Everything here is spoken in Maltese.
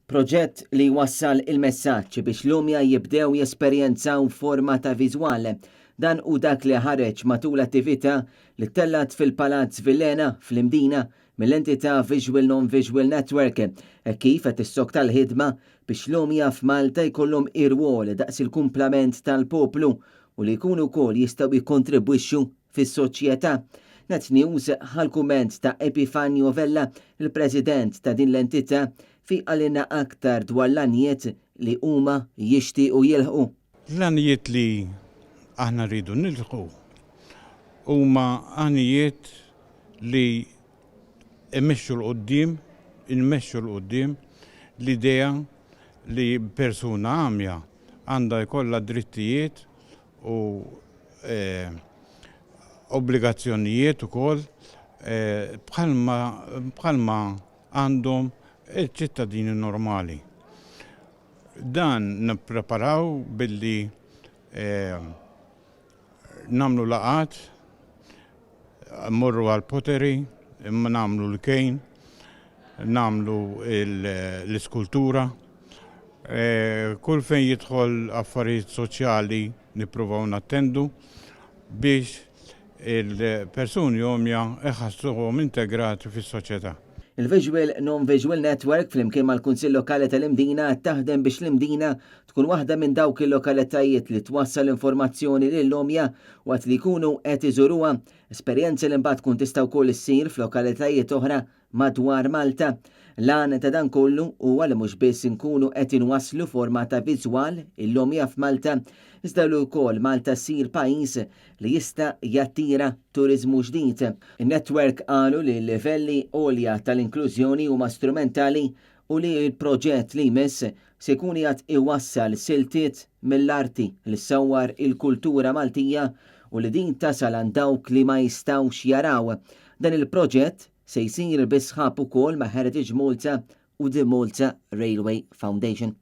Proġett li jwassal il-messaġġ biex l-għomja jibdew jesperjenzaw forma ta' viżwal. Dan hu dak li ħareġ matul attività li ttellgħet fil-Palazz Villena fl-Imdina mill-entità Visual Non-Visual Network hekk kif qed tissokta l-ħidma biex l-għomja f'Malta jkollhom irwol daqs il-kumplament tal-poplu u li jkunu wkoll jistgħu jikkontribwixxu fis-soċjetà. Net News ħa l-kumment ta' Epifanio Vella, il-President ta' din l-entità, fejn qalilna aktar dwar l-għanijiet li huma jixtiequ jilħqu. L-għanijiet li aħna rridu nilħqu huma għanijiet li imexxu 'l quddiem, inmexxu 'l quddiem l-idea li persuna għamja għandha jkollha drittijiet u obbligazzjonijiet ukoll bħalma bħalma għandhom iċ-ċittadini normali. Dan nippreparaw billi nagħmlu laqgħat, mmorru għall-pottery, nagħmlu l-cane, nagħmlu l-iskultura. Kull fejn jidħol affarijiet soċjali nippruvaw nattendu biex il-persuni għomja iħassuhom integrati fis-soċjetà. Il-Visual Non-Visual Network flimkien mal-Kunsill Lokali tal-Imdina qed taħdem biex l-Imdina tkun waħda minn dawk il-lokalitajiet li twassal informazzjoni lill-għomja waqt li jkunu qed iżuruha, esperjenza li mbagħad tkun tista' wkoll issir f'lokalitajiet oħra madwar Malta. L-għan ta' dan kollu huwa li mhux biss inkunu qed inwasslu forma ta' viżwal il-għomja f'Malta, iżda li wkoll Malta ssir pajjiż li jista' jattira turiżmu ġdid. In-network qalu li l-livelli għolja tal-inklużjoni huma strumentali u li l-proġett li jmiss se jkun qiegħed iwassal siltiet mill-arti li ssawwar il-kultura Maltija u li din tasal għand dawk li ma jistgħux jaraw. Dan il-proġett se jsir bi sħab ukoll ma' Heritage Malta u The Malta Railway Foundation.